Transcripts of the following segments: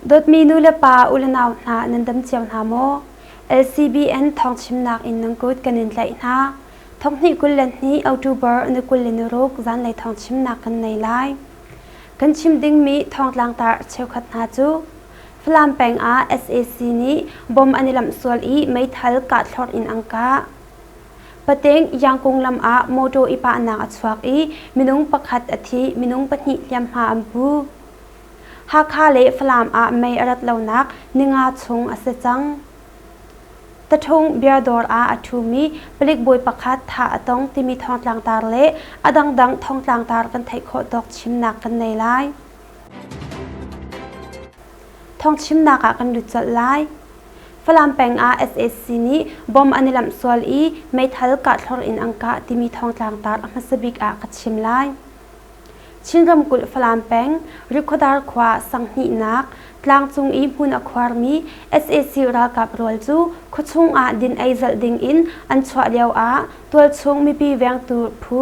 Dawtmi nu le pa, u le nau hna nan dam cio hna maw? LCBN thawngchimnak in nan kut kan in tlaih hna. Thonghnih 22 October ni 26 zanlei thawngchimnak kan nei lai. Kan chim dingmi thawngtlangtar cheukhat hna cu Falam peng ah sac nih bom an i lamh sual i meithal kahthlorh in an kah. Pateng Yangkung lam ah mawṭaw i pahnak a chuak i minung pakhat a thi, minung pahnih hliamhma an pu. Hakha le Falam ah mei a rat lonak ninga chung a si cang. Taṭhung biadawr ah a ṭhumi palik bawi pakhat thah a tong timi thawngtlangtar le a dangdang thawngtlangtar kan theih khawh tawk chimnak kan nei lai. Thawngchimnak ah kan lut colh lai. Falam peng ah sac nih bom an i lamh sual i meithal kahthlorh in an kah timi thawngtlangtar a hmasa bik ah ka chim lai. Chin ramkulh Falam peng Rikhuadar khua sanghnihnak tlangcung i hmun a khuarmi sac ralkap rual cu khuachung ah din ei zalh ding in an chuah lio ah tualchung mipi vengtu phu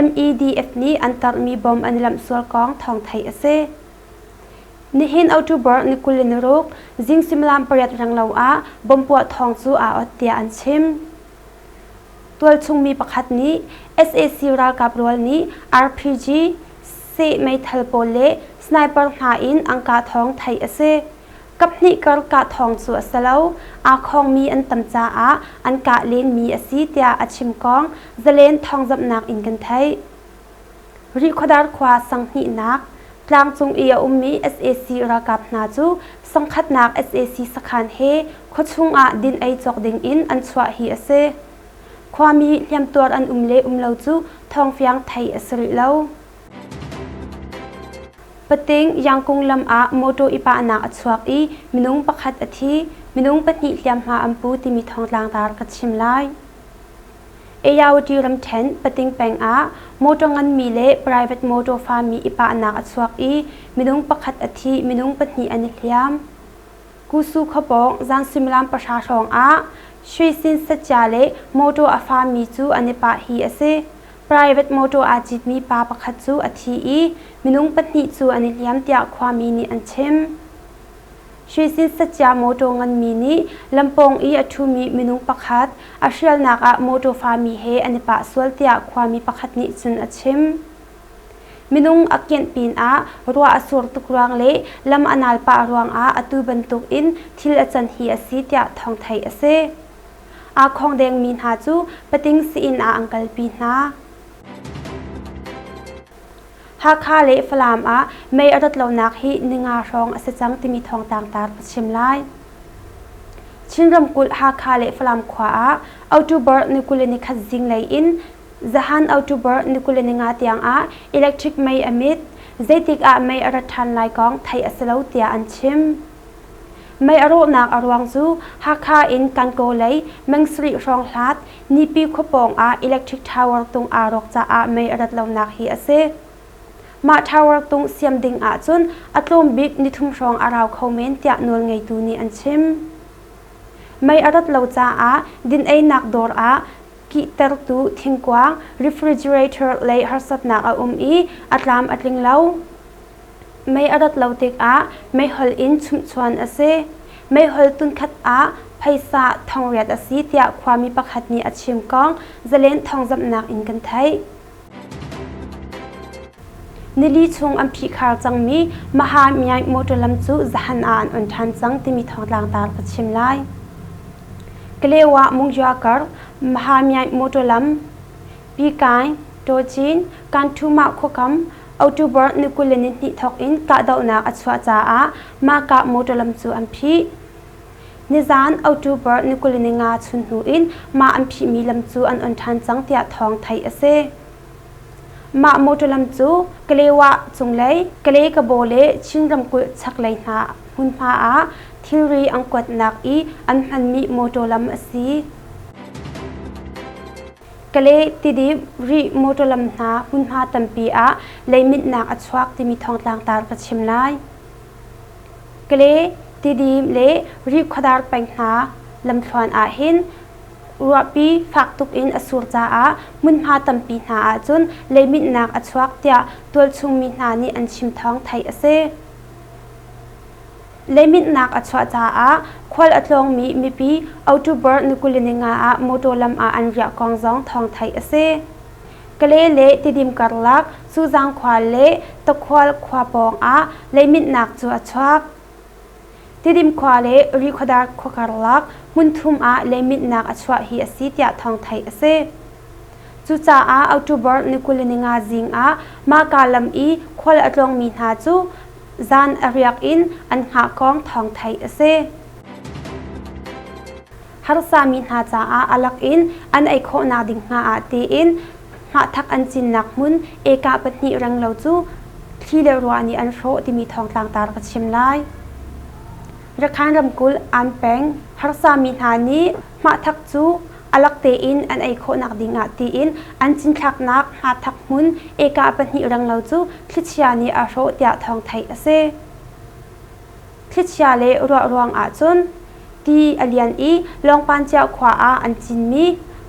MEDF nih an tarhmi bom an i lamh sual kong thawng theih a si. Nihin October ni 26 zing suimilam pariat renglo ah bom puah thawng cu aa ot tiah an chim. Tualchung mi pakhat nih sac ralkap rual nih RPG, seh meithal pawl le sniper hna in an kah thawng theih a si. Kaphnih kar kah thawng cu a si lo, aa khawngmi an tam caah an kah lenmi a si tiah a chim kong Zalen thawngzamhnak in kan theih. Rihkhawdar khua sanghnihnak tlangcung i a ummi sac ralkap hna cu sangkhatnak sac sakhan he khuachung ah din ei cawk ding in an chuah hi a si. Khuami hliamtuar an um le um lo cu thawngfiang theih a si rih lo. Pating Yangkung lam ah mawṭaw i pahnak a chuak i minung pakhat a thi, minung pahnih hliamhma an pu timi thawngtlangtar ka chim lai. Ayawati ramṭhen Pating peng ah mawṭaw nganmi le private mawṭaw fami i pahnak a chuak i minung pakhat a thi, minung pahnih an i hliam. Kusu khuapawng zan suimilam pahra hrawng ah Shuisin Satya le mawṭaw a fami cu an i pah hi a si. Private mawṭaw aa citmi pa pakhat cu a thi i minung pahnih cu an i hliam tiah khuami nih an chim. Shuisin Satya mawṭaw nganmi nih lampawng i a ṭhumi minung pakhat a hrialnak ah mawṭaw fami he an i pah sual tiah khuami pakhat nih cun a chim. Minung a kianh pinah ruah a sur tuk ruang le lam a nal pah ruangah atu bantuk in thil a can hi a si tiah thawng theih a si. Aa khawngdengmi hna cu pating sii-inn ah an kalpi hna. Hakha le Falam ah mei a rat lonak hi ninga hrawng a si cang timi thawngtangtar ka chim lai. Chin ramkulh Hakha le Falam khua ah October ni 21 zinglei in zahan October ni 25 tiang ah electric mei a mit. Zeitik ah mei a rat ṭhan lai kong theih a si lo tiah an chim. Mei a rawhnak a ruang cu Hakha in Kankaw lei meng sarih hrawng hlat Nipi khua pawng ah electric tower tung aa rawk caah mei a rat lonak hi a si. Mah tower tung siam ding ahcun a tlawm bik nithum hrawng a rau kho men tiah nawlngeitu nih an chim. Mei a rat lo caah din-einak dawr ah kihtertu thingkuang refrigerator lei harsatnak a um i a tlam a tling lo. Mei a rat lo tikah meihol in chumhchuan a si. Meihol tunkhat ah phaisa thongriat a si tiah khuami pakhat nih a chim kong Zalen thawngzamhnak in kan theih. Nili chung an phihkhar cangmi Maha Myai motor lam cu zahan ah an on ṭhan cang timi thawngtlangtar ka chim lai. Kalewa Mungyua kar Maha Myai motor lam Pikai, Tawcin, Kanthumah khuakam, October ni 22 thawk in kahdohnak a chuah caah mahka motor lam cu an phih. Nizaan October ni 25 chun hnu in mah an phihmi lam cu an on ṭhan cang tiah thawng theih a si. Mah motor lam cu Kalewa cunglei, Kalay-Kabaw le Chin ramkulh chaklei hna hmunhma ah thilri an kuatnak i an hmanmi motor lam a si. Kalay Tidim Rih motor lam hna hmunhma tampi ah leiminhnak a chuak timi thawngtlangtar ka chim lai. Kalay Tidim le Rih khuadar peng hna lamthluan ahhin ruahpi fak tuk in a sur caah hmunhma tampi hna ahcun leiminhnak a chuak tiah tualchung mi hna nih an chim thawng theih a si. Leiminhnak a chuah caah khual a tlawngmi mipi October ni 25 ah motor lam ah an riah kong zong thawng theih a si. Kale le Tidim karlak Suzang khua le Takhual khua pawng ah leiminhnak cu a chuak. Tidim khua le Rikhuadar khua karlak hmunthum ah leiminhnak a chuah hi a si tiah thawng theih a si. Cucaah October ni 25 zing ah mahka lam i khual a tlawngmi hna cu zan a riak in an hngah kong thawng theih a si. Harsami hna caah a lak in an ei khawhnak ding hnga ah tiin hmahthak an cinnak hmun eka pahnih renglo cu thli le ruah nih an hrawh timi thawngtlang tar ka chim lai. Rakhan ramkulh An peng harsami hna nih hmahthak cu a lak tein an ei khawhnak ding ah tiin an cinthlaknak hmathak hmun eka pahnih renglo cu thlichia nih a hrawh tiah thawng theih a si. Thlichia le ruah ruang ahcun ti a lian i Lawngpancia khua ah an cinmi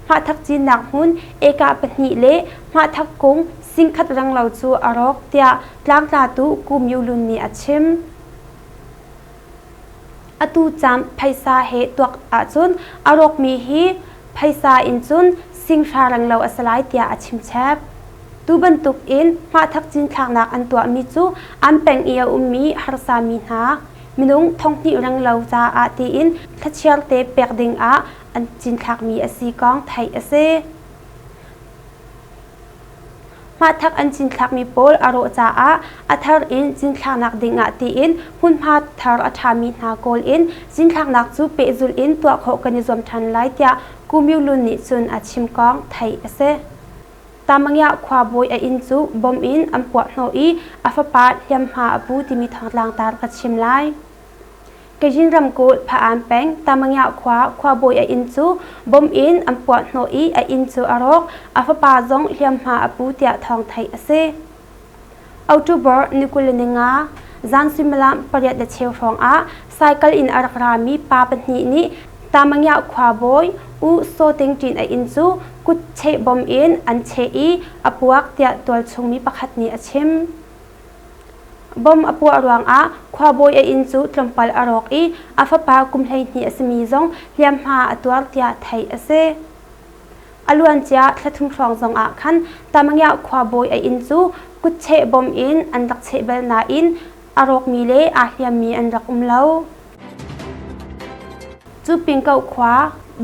hmathak cinnak hmun eka pahnih le hmathak kung singkhat renglo cu a rawk tiah tlangtlatu Ku Myo Lun nih a chim. Atu cam phaisa he tuak ahcun a rawkmi hi phaisa in cun singhra renglo a si lai tiah a chimchep. Tu bantuk in hmahthak cinthlaknak an tuahmi cu an peng i a ummi harsami hna minung thonghnih renglo caah tiin thlachiar te pek ding ah an cinthlakmi a si kong theih a si. Hmathak an cinthlakmi pawl a rawh caah a thar in cinthlaknak dingah tiin hmunhma thar a ṭhami hna kawl in cinthlaknak cu pehzulh in tuah khawh kan i zuam ṭhan lai tiah Kumyulun nih cun a chim kong theih a si. Tamangyah khuabawi a inn cu bom in an puah hnawh i a fapa hliamhma a pu timi thawngtlang tar ka chim lai. Kachin ramkulh Pha-an peng Tamangyah khua khuabawi a inn cu bomb in an puahhnawh i a inn cu a rawk. A fapa zong hliamhma a pu tiah thawng theih a si. October ni 25 zan suimilam 8:15 hrawng ah cycle in a rak rami pa pahnih nih Tamangyah khuabawi U Saw Ting Ṭin a inn cu kutcheh bomb in an cheh i a puak tiah tualchung mi pakhat nih a chim. Bomb a puah ruangah khuabawi a inn cu tlawmpal a rawk i a fapa kum 12 a simi zong hliamhma a tuar tiah theih a si. A luancia thla thum hrawng zongah khan Tamangyah khuabawi a inn cu kutcheh bomb in an rak cheh bal nain a rawkmi le aa hliammi an rak um lo. Cu Pingkoh khua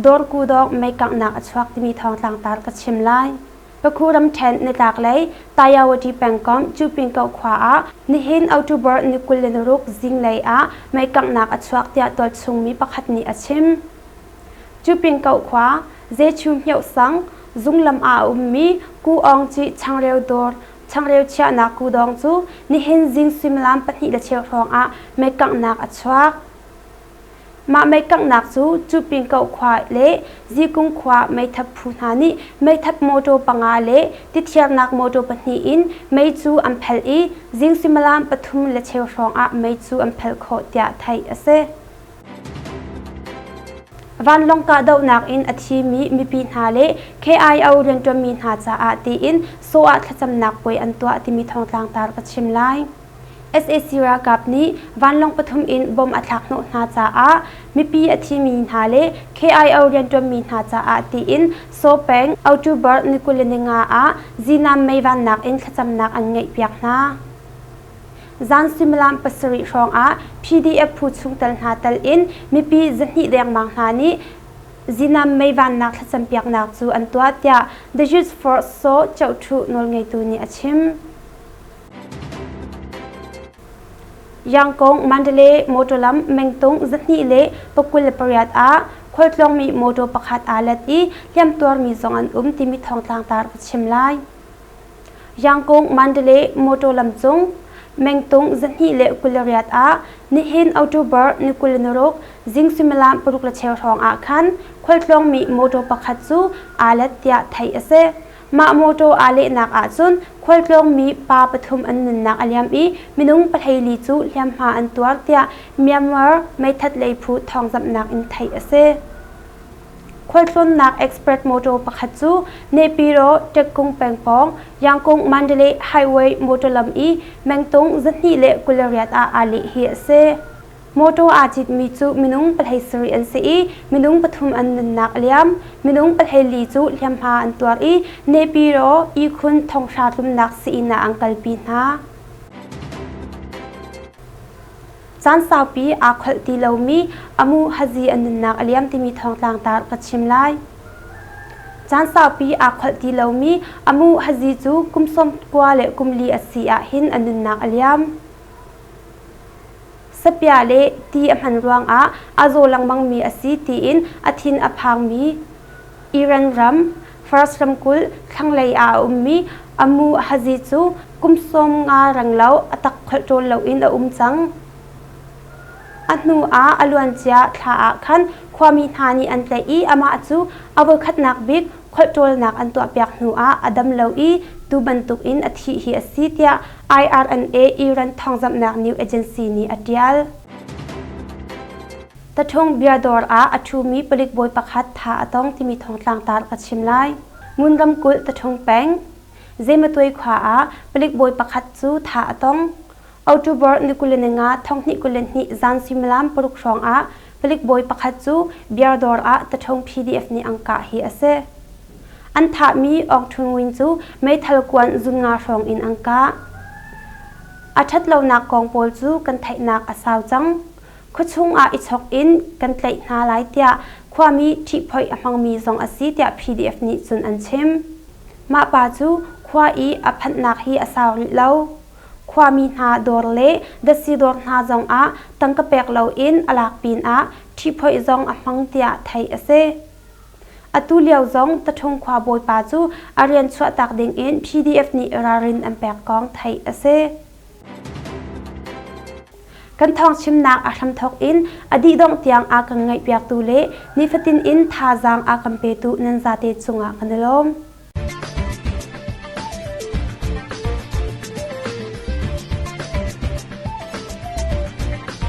Dawrkudawk mei kanghnak a chuak timi thawngtlang tar ka chim lai. Pakhu ramṭhen nitlaklei Tayawati pengkomh Cupingkoh khua ah nihin October ni 26 zinglei ah meikanghnak a chuak tiah tualchung mi pakhat nih a chim. Cupingkoh khua Zechu Hmioh sang zunglam ah a ummi Ku Awng Ci changreu dawr changreu chiahnak kudawng cu nihin zing suimilam pahnih le cheu hrawng ah meikanghnak a chuak. Mah meikanghnak cu Cupingkoh khua le Zikung khua meithat phu hna nih meithat mawṭaw panga le tithiarnak mawṭaw pahnih in mei cu an phelh i zing suimilam pathum le cheu hrawng ah mei cu an phelh khawh tiah theih a si. Vanlawng kahdohnak in a thimi mipi hna le KIO rianṭuanmi hna caah tiin Saw ah thlacamnak puai an tuah timi thawngtlang tar ka chim lai. Sac ralkap nih vanlawng pathum in bomb a thlak hnawh hna caah mipi a thimi hna le KIO rianṭuanmi hna caah tiin Saw peng October ni 25 ah zinam meivannak in thlacamnak an ngeihpiak hna. Zan suimilam pasarih hrawng ah PDF phu chungtel hna tel in mipi zahnih dengmang hna nih zinam meivannak thlacampiaknak cu an tuah tiah The Youth Force Saw Chohthu nawlngeitu nih a chim. Yangkong Mandalay motor lam mengtung zahnih le 28 ah khualtlawngmi motor pakhat aa let i hliamtuarmi zong an um timi thawngtlang tar ka chim lai. Yangkong Mandalay motor lam cung mengtung zahnih le 28 ah nihin October ni 26 zing suimilam paruk le cheu hrawng ah khan khualtlawngmi motor pakhat cu aa let tiah theih a si. Mah mawṭaw aa lehnak ahcun khualtlawngmi pa pathum an nunnak a liam i minung pahleili cu hliamhma an tuar tiah Myanmar meithat lei phu thawngzamhnak in theih a si. Khualtlawnnak expert mawṭaw pakhat cu Nepiro Ṭekkung peng pawng Yangkung Mandalay Highway mawṭaw lam i mengtung zahnih le 28 ah aa leh hi a si. Mawṭaw aa citmi cu minung 17 an si i minung pathum an nunnak a liam. Minung 14 cu hliamhma an tuar i Nepiro ihkhun thonghra tlumnak sii-inn ah an kalpi hna. Caan saupi aa kholh ti lomi Amu Hazi a nunnak a liam timi thawngtlang tar ka chim lai. Caan saupi aa kholh ti lomi Amu Hazi cu kum 90 le kum li a si ahhin a nunnak a liam. Sapia le ti a hman ruangah a zaw lengmangmi a si tiin a thin a phangmi Iran ram Fars ramkulh thlanglei ah a ummi Amu Hazi cu kum 50 renglo a tak kholh ṭawl loin a um cang. A hnu ah a luancia thla ah khan khuami hna nih an tlaih i amah cu a voikhatnak bik kholh ṭawlnak an tuahpiak hnu ah a dam lo i tu bantukin a thih hi a si tiah IRNA Iran thawngzamhnak news agency nih a ṭial. Taṭhung biadawr ah a ṭhumi palik bawi pakhat tha a tong timi thawngtlang tar ka chim lai. Ngun ramkulh Taṭhung peng Zematuai khua ah palik bawi pakhat cu tha a tong. October ni 25 2022 zan suimilam 6 hrawng ah palik bawi pakhat cu biardawr ah Taṭhung PDF nih an kah hi a si. An thahmi Aung Htun Win cu meithal kuan zun nga hrawng in an kah. A ṭhatlonak kong pawl cu kan theihnak a sau cang. Khuachung ah i chok in kan tlaih hna lai tiah khuami ṭhihphoih a hmangmi zong a si tiah PDF nih cun an chim. Mah pa cu khua i a phanhnak hi a sau rih lo. Khuami hna dawr le datsi dawr hna zong ah tangka pek loin a lak pinah ṭhihphoih zong a hmang tiah theih a si. Atu lio zong Taṭhung khua bawipa cu a rian chuahtak dingin PDF nih ralrin an pek kong theih a si. Kan thawngchimnak a hramthawk in a dihdongh tiang a kan ngaihpiaktu le nifatin in thazaang a kan petu nan zate cungah kan i lawm.